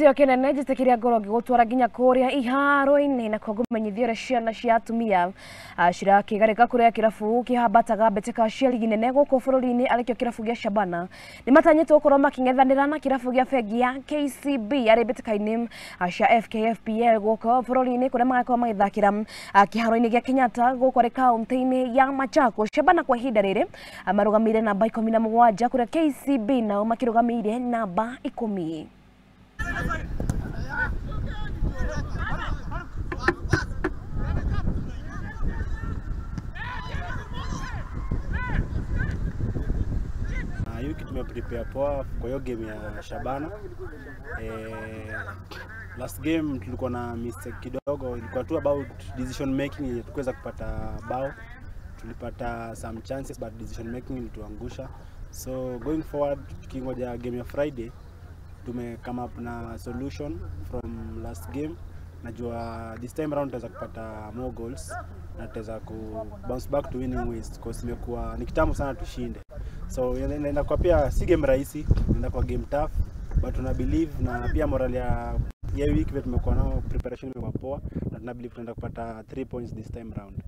Gĩtĩo kĩnene njĩtĩkĩria ngoro ngĩgũtwara nginya kũrĩa iharo-inĩ na kũmenyithia ũrĩa ciana cia atumia cirakĩgarĩka kũrĩa kĩrabu kĩhambataga mbĩtĩka cia ligi nene gũkũ bũrũri-inĩ arĩkĩo kĩrabu gĩa Shabana nĩ matanyĩtwo gũkorwo makĩng'ethanĩra na kĩrabu gĩa bengi ya KCB arĩ mbĩtĩka-inĩ cia FKFPL gũkũ bũrũri-inĩ kũrĩa magakorwo magĩthakĩra kĩharo-inĩ gĩa Kenyatta gũkũ arĩ kaũntĩ-inĩ ya Machakos. Shabana kwa ihinda rĩrĩ marũgamĩire namba 17 kũrĩa KCB nao makĩrũgamĩire namba 10. Hii kitu tumeprepare poa kwa hiyo game ya Shabana. Last game tulikuwa na mistake kidogo, ilikuwa tu about decision making yenye tukuweza kupata bao. Tulipata some chances but decision making ilituangusha. So going forward tukingoja game ya Friday tume come up na solution from last game. Najua this time round tutaweza kupata more goals na tutaweza ku bounce back to winning ways because imekuwa ni kitambo sana tushinde. So inaenda kwa pia si game rahisi, inaenda kwa game tough, but tuna believe na pia morale ya week vile tumekuwa nao, preparation imekuwa poa na tuna believe tunaenda kupata 3 points this time round.